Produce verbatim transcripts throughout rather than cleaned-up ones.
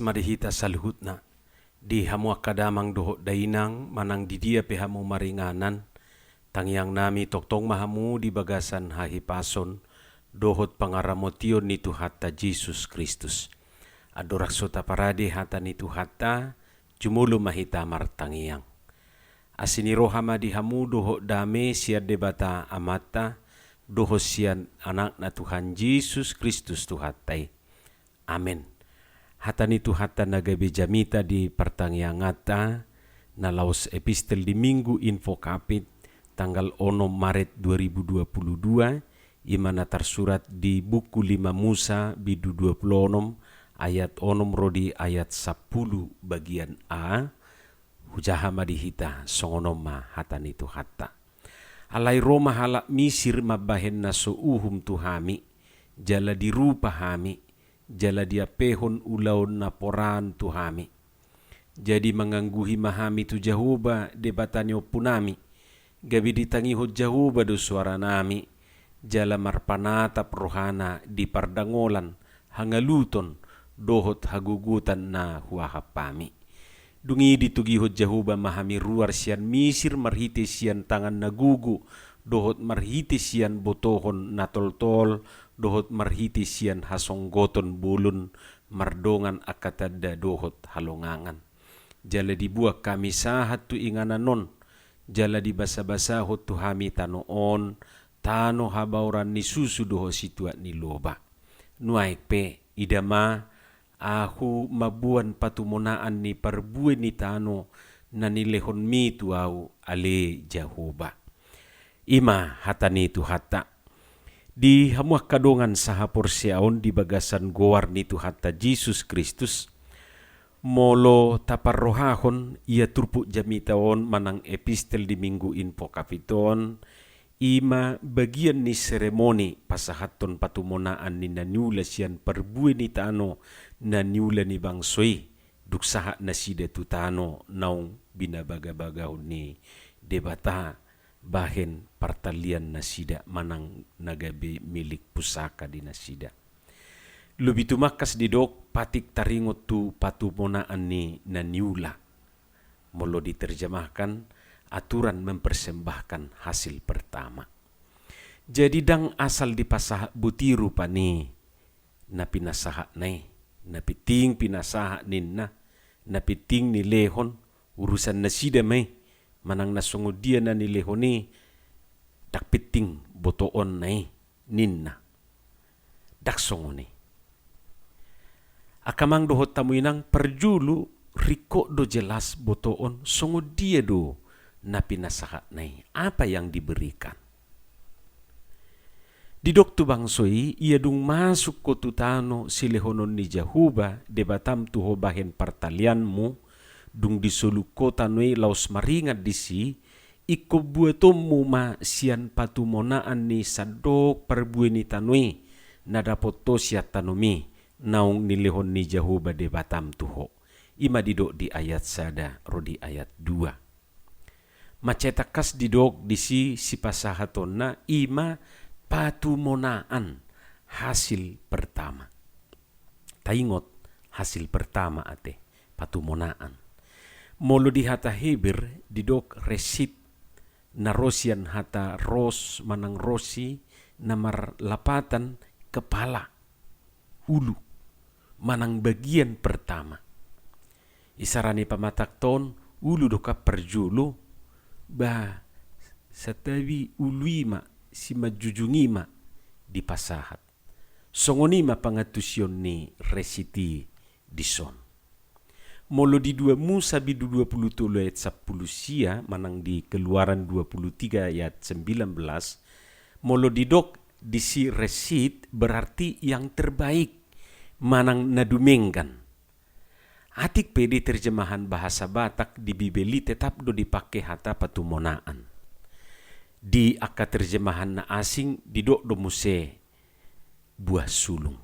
ma di hita saluhutna. Di hamu angka damang dohot dainang, manang di dia pe hamu maringanan, tangiangnami tongtong ma hamu di bagasan hahipason dohot pangaramotion ni Tuhanta Jesus Kristus. Andorang so taparade hata ni Tuhanta, jumolo ma hita martangiang. Asi ni roha ma di hamu dohot dame sian Debata Amanta, dohot sian Anakna Tuhan Jesus Kristus Tuhanta i. Amen. Hata ni Tuhanta na gabe jamita di partangianganta, na laos epistel di Minggu Invocavit, tanggal onom Maret dua ribu dua puluh dua, i ma na tarsurat di buku lima Musa, bindu dua puluh onom, ayat onom ro di ayat sampulu bagian A. Hujaha ma di hita, songon on ma hata ni Tuhanta. Alai ro ma halak Misir mambahen na so uhum tu hami, jala dirupa hami, jala diampehon ulaon na poraan tu hami. Jadi mangangguhi ma hami tu Jahowa, Debata ni ompunami, gabe ditangihon Jahowa do soaranami, jala marpanatap rohana di pardangolan, hangaluton, dohot hagogotan na huahap hami. Dung i ditogihon Jahowa ma hami ruar sian Misir marhite sian tangan na gogo, dohot marhite sian botohon na toltol, dohot marhite sian hasonggoton bolon mardongan angka tanda dohot halongangan. Jala dibuat hami sahat tu inganan on, jala dibasabasahon tu hami tano on, tano habaoran ni susu dohot situak ni loba. Nuaeng pe, ida ma, ahu mamboan patumonaan ni parbue ni tano na nilehonmi tu ahu, ale Jahowa. I ma hata ni Tuhanta. Di hamu angka dongan sahaporseaon di bagasan goar ni Tuhanta Jesus Kristus, molo taparrohahon ia turpuk jamita on manang epistel di Minggu Invocavit on, i ma bagian ni seremoni pasahathon patumonaan ni na niula sian parbue ni tano na niula ni bangso i, dung sahat nasida tu tano naung binabagabagahon ni Debata, bahen partalian nasida manang na gabe milik pusaka di nasida. Lobi tumangkas didok patik taringot tu patumonaan ni na niula. Molo diterjemahkan, aturan mempersembahkan hasil pertama. Jadi ndang asal dipasahat boti rupani na pinasahatna i, na penting pinasahat ninna, na penting nilehon, urusan nasida ma i, manang na songon dia na nilehon i, ndang penting botoonna i, ninna. Ndang songon i. Angka amang dohot hamu inang, parjolo ringkot do jelas botoon songon dia do na pinasahatna i, apa yang diberikan. Didok tu bangso i, ia dung masuk ho tu tano silehonon ni Jahowa Debatam tu ho bahen partalianmu, dung disolup ho tano i laos maringan disi, ingkon buatonmu ma sian patumonaan ni sandok parbue ni tano i, na dapot ho sian tanomi, naung nilehon ni Jahowa Debatam tu ho. I ma didok di ayat sada ro di ayat dua. Mansai tangkas didok disi sipasahatonna, i ma patumonaan, hasil pertama. Taingot, hasil pertama ate, patumonaan. Molo di hata Heber didok resit, na ro sian hata ros manang rosi, na marlapatan kepala, ulu, manang bagian pertama. Isarana i pamatangkon ulu do kan parjolo, ba, santabi ulu i ma, simanjujung i ma dipasahat. Songon i ma pangantusion ni resit i dison. Molo di dua Musa bindu dua puluh tolu ayat sampulu sia, manang di Keluaran dua puluh tiga ayat sembilan belas, molo didok disi resit berarti yang terbaik, manang na dumenggan. Atik pe di terjemahan bahasa Batak di Bibel i tetap do dipake hata patumonaan. Di angka terjemahan na asing didok do muse buah sulung.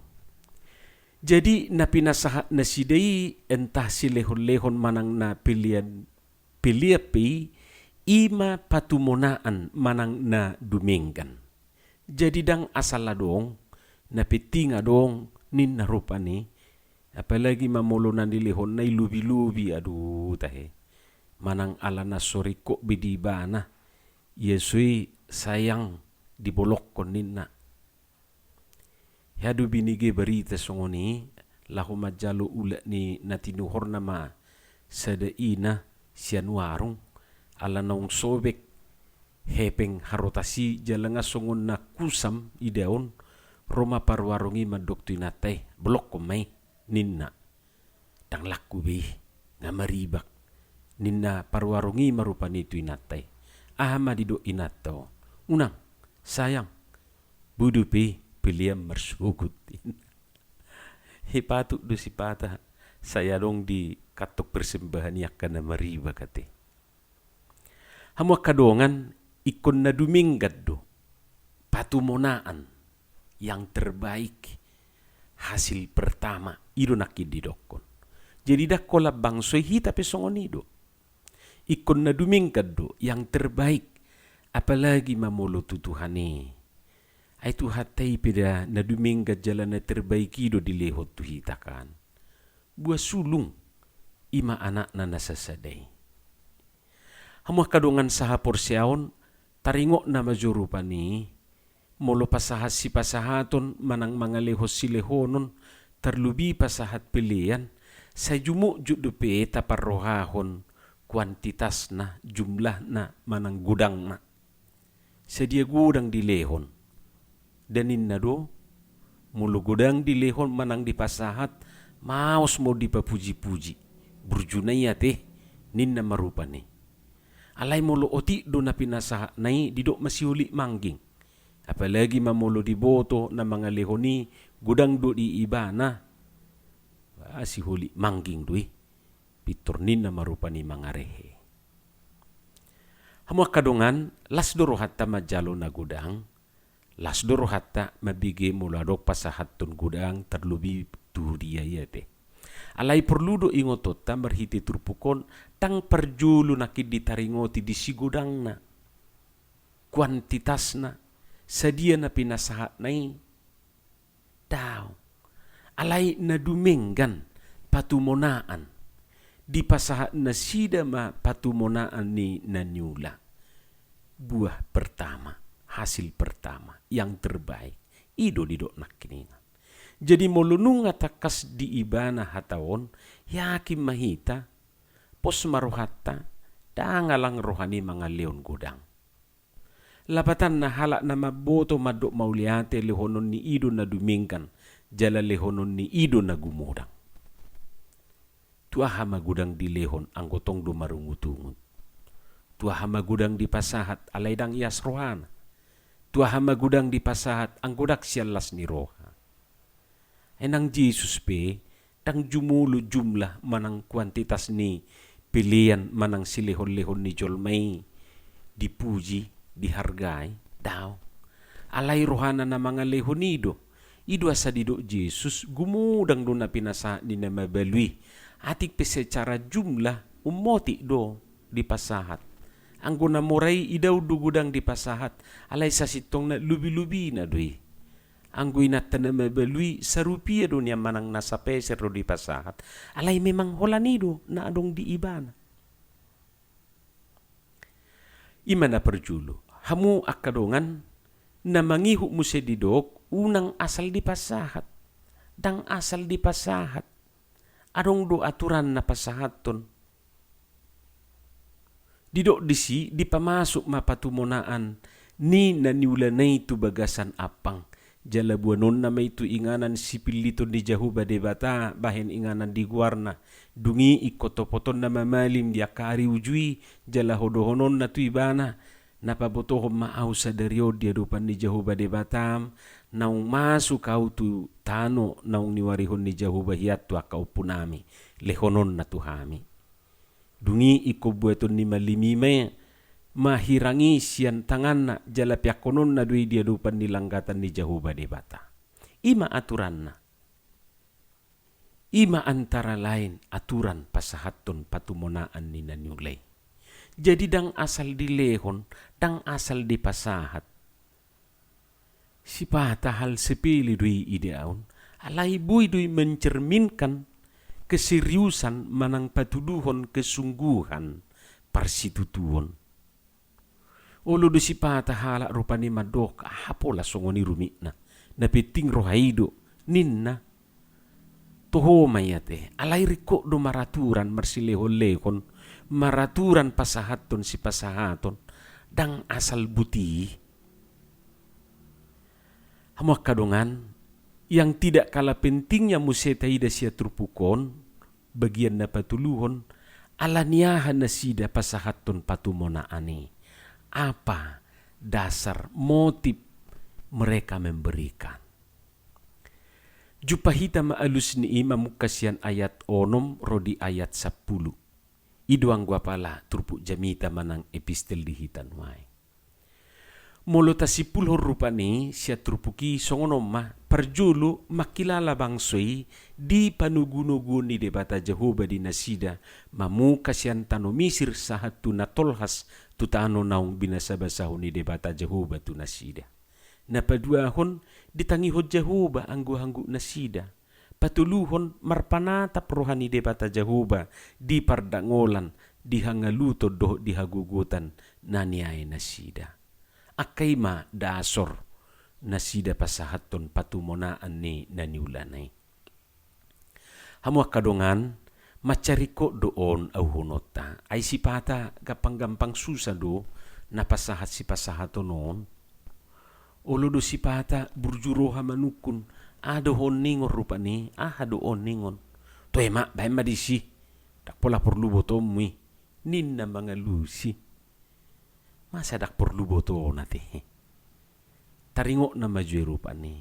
Jadi na pinasahat nasida i, entah silehonlehon manang na pelean, pelean pe i, i ma patumonaan manang na dumenggan. Jadi ndang asal adong, na penting adong ninna rupani, Apalagi ma molo na nilehonna i lobi-lobi, aduh tahe. Manang ala na so ringkot be di ibana, ia so i sayang dibolokkon ninna. Hea do binege barita songon i, laho manjalo ulak ni na tinuhorna ma sada ina sian warung, ala naung sobek hepeng harotas i jala nga songon na kusam idaon, ro ma paruarung i mandok tu inanta i, bolokkon ma i, ninna. Ndang laku be i, nga maribak, ninna paruarung i ma rupani tu inanta i. Aha ma didok inanta on? Unang, sayang, boi dope i pelean marsogot. He patut do sipata sai adong di kantong persembahan i angka na maribak ate. Hamu angka dongan, ingkon na dumenggan do patumonaan yang terbaik, hasil pertama, i do nangkin didokkon. Jadi ndang holan bangso i, hita pe songon i do. Ingkon na dumenggan do yang terbaik, apalagi ma molo tu Tuhan i. Ai Tuhanta i pe da na dumenggan jala na terbaik i do dilehon tu hita kan. Buah sulung, i ma anakna na sasada i. Hamu angka dongan sahaporseaon, taringotna ma jo rupani, molo pasahat sipasahaton manang mangalehon silehonon, tarlobi pasahat pelean, sai jumukjuk dope taparrohahon kuantitasna, jumlahna, manang godangna. Sadia godang dilehon? Da ninna do, molo godang dilehon manang dipasahat, maos ma on dipapuji-puji. Burjuna i ate, ninna ma rupani. Alai molo otik do na pinasahatna i, didok ma siholit mangging. Apalagi ma molo diboto na mangalehon i godang do di ibana. Ba siholit mangging do i. Pintor ninna ma rupani mangarehe. Hamu angka dongan, las do rohanta manjalo na godang, las do rohanta mambege molo adong pasahathon godang tarlobi tu dia i ate. Alai porlu do ingotonta marhite turpuk on, ndang parjolo nangkin ditaringoti disi godangna, kuantitasna, sadia na pinasahatna i. Daong. Alai na dumenggan patumonaan. Dipasahat nasida ma patumonaan ni na niula. Buah pertama, hasil pertama, yang terbaik. I do didok nangkiningan. Jadi molo nunga tangkas di ibana hata on, yakin ma hita, pos ma rohanta, ndang alang rohani mangalehon godang. Lapatanna halak na mamboto mandok mauliate lehonon ni i do na dumenggan, jala lehonon ni i do na gumodang. Tu aha ma godang dilehon anggo tong do marungut-ungut? Tu aha ma godang dipasahat alai ndang ias rohana? Tu aha ma godang dipasahat anggo ndang sian las ni roha? Ai nang Jesus pe, ndang jumolo jumlah manang kuantitas ni pelean manang silehon-lehon ni jolma i dipuji, dihargai, daong. Alai rohana na mangalehon i do. I do asa didok Jesus, gumodang do na pinasahat ni na mabalu i. Atik pe secara jumlah, ummotik do dipasahat. Anggo na mora i idaon do godang dipasahat, alai sasintongna lobi-lobina do i. Anggo inanta na mabalu i, sarupia do nian manang na sapeser do dipasahat, alai memang holan i do na adong di ibana. I ma na parjolo, hamu angka dongan, na mangihut muse didok, unang asal dipasahat. Ndang asal dipasahat. Adong do aturanna pasahathon. Didok disi, dipamasuk ma patumonaan ni na niulana i tu bagasan ampang. Jala boanonna ma i tu inganan sipilliton ni Jahowa Debata, bahen inganan di goarna. Dung i ingkon topotonna ma malim di angka ari uju i, jala dohononna tu ibana, na pabotohon ma ahu sadari on di adopan ni Jahowa Debatam, naung masuk ahu tu tano naung niuarihon ni Jahowa hian tu angka ompunami, lehononna tu hami. Dung i ingkon buaton ni malim i ma, ma hirang i sian tanganna, jala peakhononna do i di adopan ni langgatan ni Jahowa Debata. I ma aturanna. I ma antara lain aturan pasahathon patumonaan ni na niula i. Jadi ndang asal dilehon, ndang asal dipasahat. Sipata hal sepele do i idaon, Alai boi do i mencerminkan keseriusan manang patuduhon kesungguhan parsitutuon. Olo do sipata halak rupani mandok, aha pola songon i rumitna, na penting roha i do, ninna. Toho ma i ate, alai ringkot do maraturan marsilehonlehon, maraturan pasahathon sipasahaton, ndang asal buti. Hamu angka dongan, yang tidak kalah pentingnya muse taida sian turpuk on, bagian na patoluhon, ala ni aha nasida pasahathon patumonaan i. Apa dasar, motif mereka memberikan? Jumpa hita ma alus ni i mamungka sian ayat onom ro di ayat sampulu. I do anggo apala turpuk jamita manang epistel di hita nuaeng. Molo tasimpulhon rupani sian turpuk i songon on ma, parjolo mangkilala bangso i di panogunoguon ni Debata Jahowa di nasida, mamungka sian tano Misir sahat tu na tolhas tu tano naung binasabasahon ni Debata Jahowa tu nasida. Na paduahon, ditangihon Jahowa angguangguk nasida. Patoluhon, marpanatap roha ni Debata Jahowa di pardangolan, di hangaluton dohot di hagogotan na niae nasida. Angka i ma dasor nasida pasahathon patumonaan ni na niulana i. Hamu angka dongan, mansai ringkot do on auhononta. Ai sipata gampang-gampang susa do na pasahat sipasahaton on. Olo do sipata burju roha manungkun, aha do on ningon rupani, aha do on ningon. Toe ma, baen ma disi. Ndang pola porlu botoonmu i, ninna mangalusi. Masa ndang porlu botoon ate? Taringotna ma jo i rupani.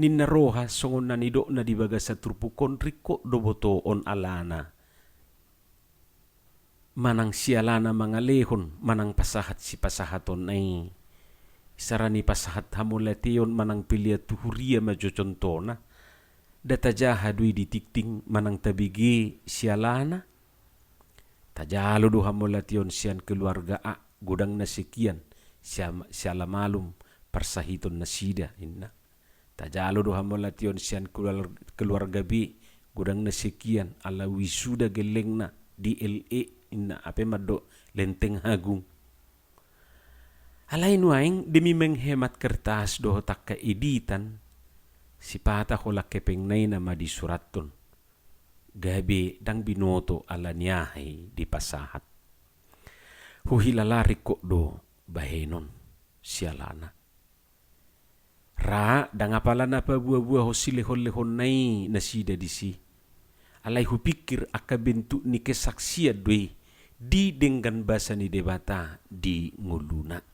Ninna roha songon na nidokna di bagasan turpuk on, ringkot do botoon alana. Manang sialana mangalehon, manang pasahat sipasahatonna i. Sara ni pasahat hamauliateon manang pelean tu huria ma jo contohna. Nda tajaha do i di tingting manang tabege sialana. Tajalo do hamauliateon sian keluarga A, godang na sekian, siam-, siala malum parsahiton nasida, ninna. Tajalo do hamauliateon sian keluar-, keluarga B, godang na sekian, ala wisuda gellengna di L E, ninna, hape mandok Lenteng Agung. Alai nuaeng demi menghemat kertas dohot angka editan, sipata holan hepengna i nama disurathon. Gabe ndang binoto ala ni aha i dipasahat. Huhilala ringkot do bahenon sialana. Ra ndang apala na pabuabuahon silehonlehonna i nasida disi. Alai hupingkir angka bentuk ni kesaksian do i di denggan basa ni Debata di ngoluna.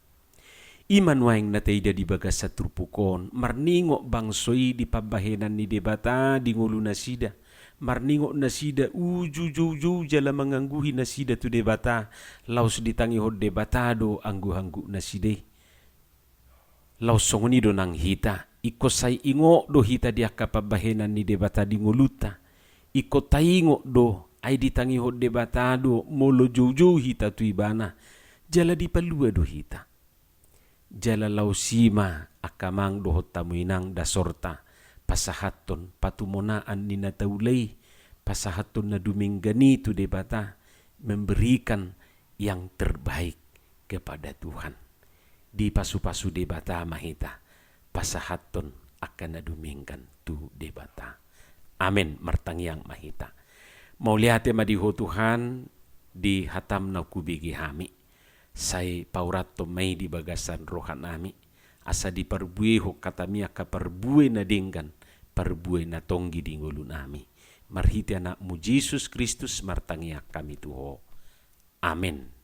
I ma nuaeng na taida di bagasan turpuk on, marningot bangso i di pambahenan ni Debata di ngolu nasida, marningot nasida uju joujou jala mangangguhi nasida tu Debata, laos ditangihon Debata do angguangguk nasida i. Laos songon i do nang hita, ingkon sai ingot do hita di angka pambahenan ni Debata di ngolunta. Ingkon taingot do, ai ditangihon Debata do molo joujou hita tu Ibana, jala dipalua do hita. Jala laos i ma angka amang dohot hamu inang dasorta, pasahathon patumonaan ni na taula i, pasahathon na dumenggan i tu Debata, memberikan yang terbaik kepada Tuhan. Dipasupasu Debata ma hita, pasahathon angka na dumenggan tu Debata. Amen, martangiang ma hita. Mauliate ma di Ho Tuhan, di hataM naung hubege hami. Sai paurathon ma i di bagasan rohanami, asa diparbuehon hataMi angka parbue na denggan, parbue na tonggi di ngolunami. Marhite AnakMu Jesus Kristus martangiang hami tu Ho. Amen.